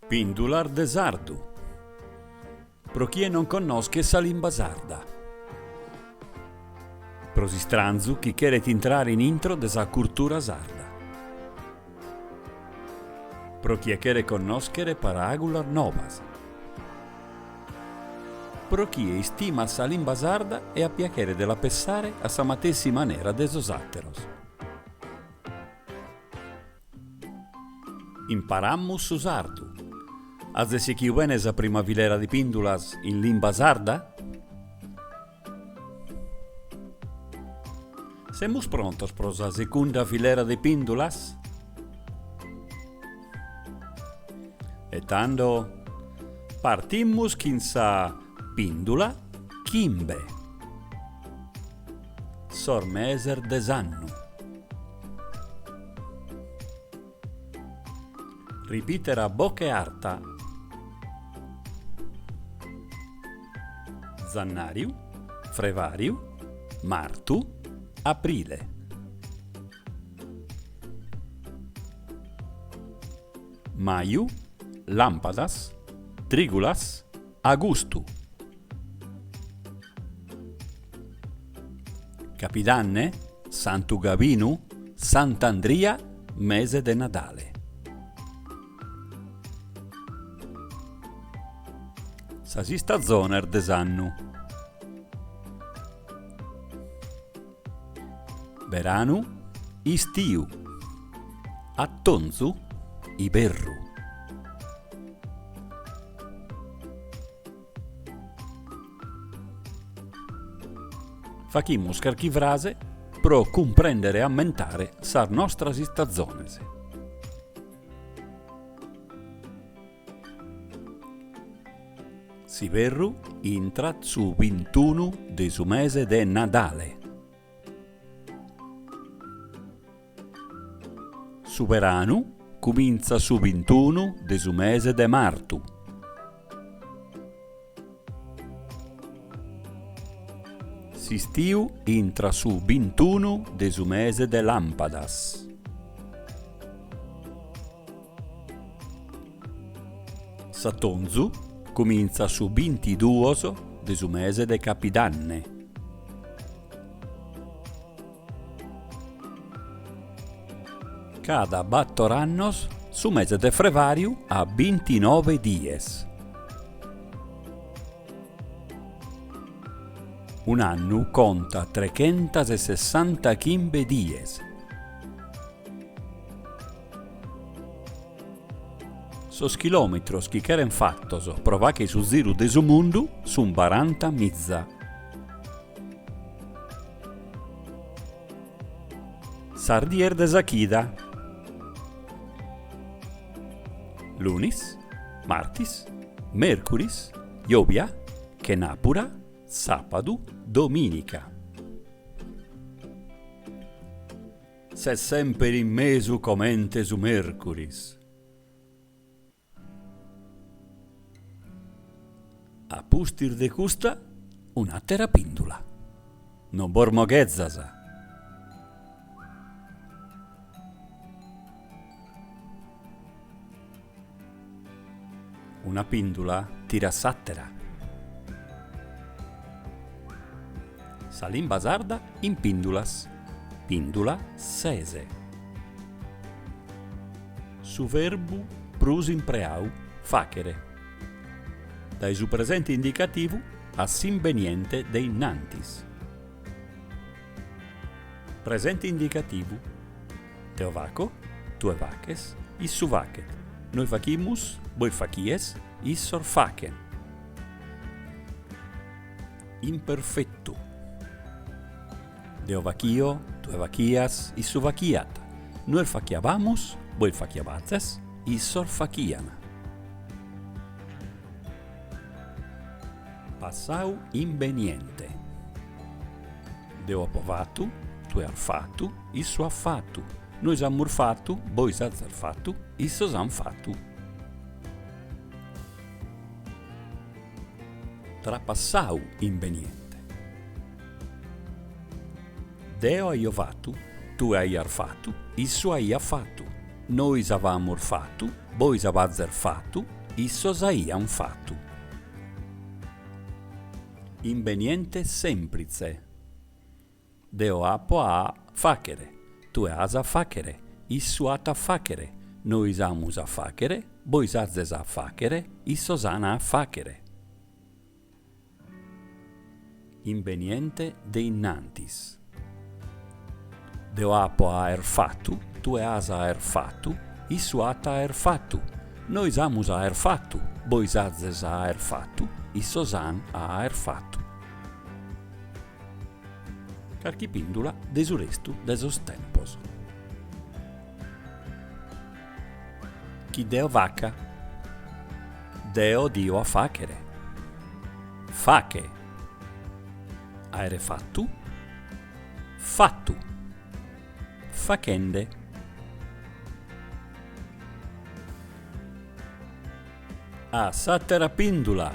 Pìndulas de sardu. Pro chie non connoschet sa limba sarda. Pro s'istranzu chi cheret intrare in intro de sa curtura sarda. Pro chie cheret connòschere paràgulas nobas. Pro chie istimat sa limba sarda e at piachere de la pessare a sa matessi manera de sos àteros. Imparamus su sardu. Azes sighiu bene sa prima filera de pìndulas in limba sarda? Semus prontos pro sa segunda filera de pìndulas? E tando partimus chin sa pìndula chimbe. Sos meses de s'annu. Ripìtere a boche arta. Zannàriu, frevàriu, martu, aprile. Maju, làmpadas, trìgulas, agustu. Capidanne, Santu Gabinu, Sant'Andria, mese de Nadale. Sas istazones de s'annu. Beranu, istiu. Atonzu, iberru. Fachimus carchi frase pro cumprèndere e ammentare sas nostras istazones. S'iberru intrat su bintunu de su mese de Nadale. Su beranu cumintzat su bintunu de su mese de martu. S'istiu intrat su bintunu de su mese de làmpadas. S'atonzu cumintzat su bintiduos de su mese de capidanne. Cada bator annos su mese de frevàriu at bintinoe dies. Un'annu contat trechentas e sessantachimbe dies. Sos chilòmetros chi cheren fatos pro fàghere su ziru de su mundu sunt barantamiza. Sas dies de sa chida. Lunis, martis, mèrcuris, jòbia, chenàbura, sàpadu, domìnica. Ses semper in mesu comente su mèrcuris. A pustis de custa, un'àtera pìndula. Non bos moghezas! Una pìndula tirat s'àtera. Sa limba sarda in pìndulas. Pìndula ses. Su verbu prus impreau, fàchere. Dae su presente indicativu a s'imbeniente de innantis. Presente indicativu, deo faco, tue faches, issu fachet, nois fachimus, bois fachies, issos fachen. Imperfettu. Deo fachio, tue fachias, issu fachiat, nois fachiabamus, bois fachiabazes, issos fachian. Passau imbeniente. Deo apo fatu, tue as fatu, issu at fatu, nois amus fatu, bois azes fatu, issos an fatu. Trapassau imbeniente. Deo aio fatu, tue aias fatu, issu aiat fatu, nois avamus fatu,. Bois apazes fatu, issos aiant fatu. Imbeniente sèmplitze. Deo apo a fàghere, tue as a fàghere, issu at a fàghere, nois amus a fàghere, bois azes a fàghere, issos an a fàghere. Imbeniente de innantis. Deo apo a aer fatu, tue as a aer fatu, issu at a aer fatu, nois amus a aer fatu, bois azes a aer fatu, issos an a aer fatu. Carchi pìndula de su restu de sos tempos. Chi deo faca. Deo dio a fàghere. Fache. Àere fatu. Fatu. Fachende. A s'àtera pìndula!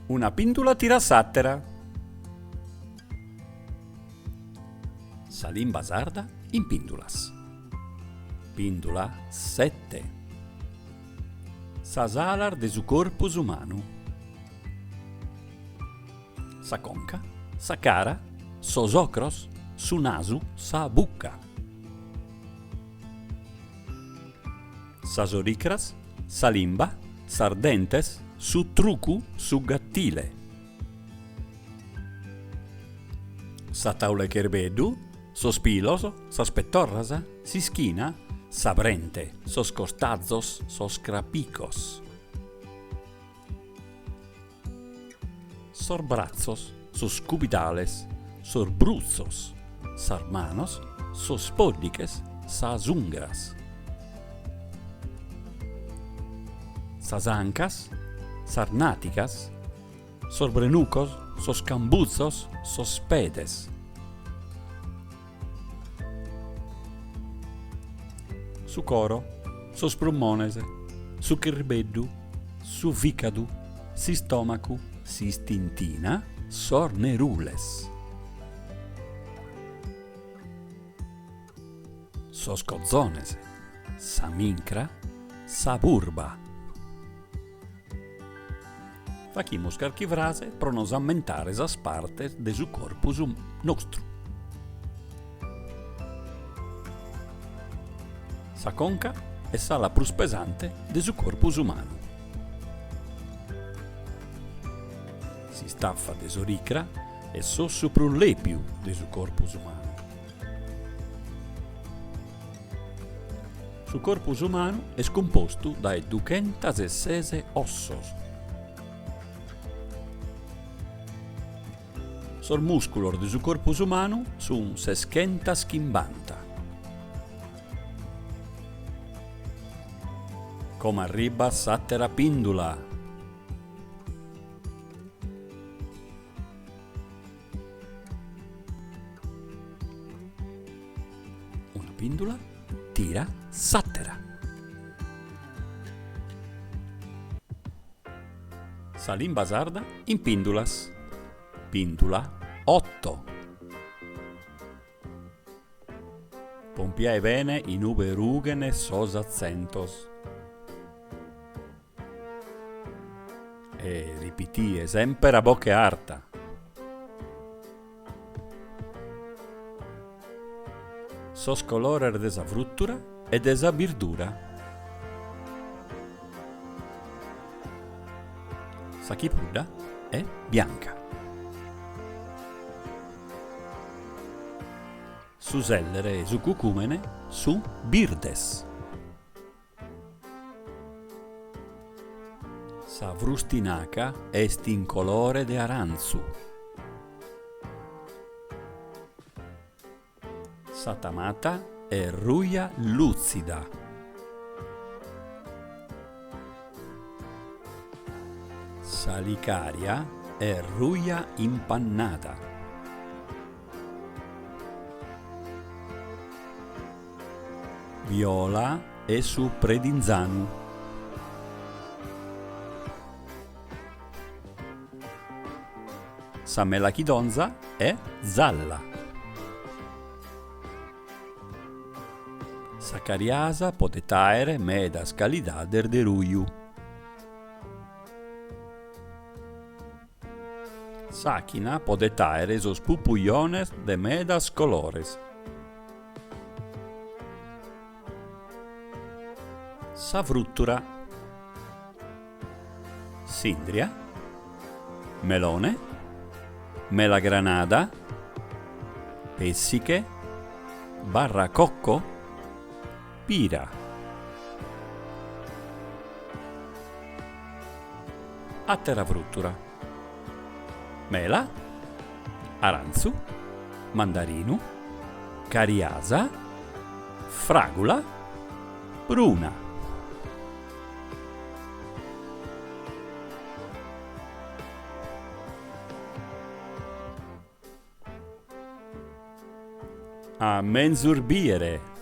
Una pìndula tirat s'àtera. Sa limba sarda in pìndulas. Pìndula sete. Sas alas de su corpus umanu. Sa conca, sa cara, sos ocros, su nasu, sa bucca. Sas oricras, sa limba, sas dentes, su trucu, su gattile. Sa taula 'e cherbeddu, sos pilos, sas pettorras, s'ischina, sa brente, sos costazos, sos crapicos. Sos bratzos, sos cubidales, sos brutzos, sas manos, sos pòddighes, sas ungras. Sas ancas, sas nàtigas, sos brenucos, sos cambuzos, sos pedes. Su coro, sos prummones, su cherbeddu, su fìcadu, s'istòmacu, s'istintina, sos nerules. Sos cozones, sa mincra, sa purba. Fachimus carchi frase pro nos ammentare sas partes de su corpus nostru. Sa conca est s'ala prus pesante de su corpus umanu. S'istaffa de s'oricra est s'ossu prus lèbiu de su corpus umanu. Su corpus umanu est cumpostu dae duchentas e ses ossos. Sos mùsculos de su corpus umanu sunt seschentas chimbanta. Como arribat s'àtera pìndula. Una pìndula tira s'àtera. Sa limba sarda in pìndulas. Pìndula oto. Pompiae bene in ube rughen sos atzentos. E ripitie semper a boche arta. Sos colores de sa frùtura e de sa birdura. Sa chipudda est bianca. Su sèllere e su cucùmene sunt birdes. Sa frustinaca est in colore de arantzu. Sa tamata est ruja lùtzida. Sa licària est ruja impannada. Viola est su predinzanu. Sa melachidonza est zalla. Sa cariasa podet àere medas calidades de ruju. S'àchina podet àere sos pupujones de medas colores. Sa frùtura. Sìndria, melone, melagranada, pèssiche, barracocco, pira. Àtera frùtura. Mela, arantzu, mandarinu, cariasa, fràgula, pruna. A menzus bìere!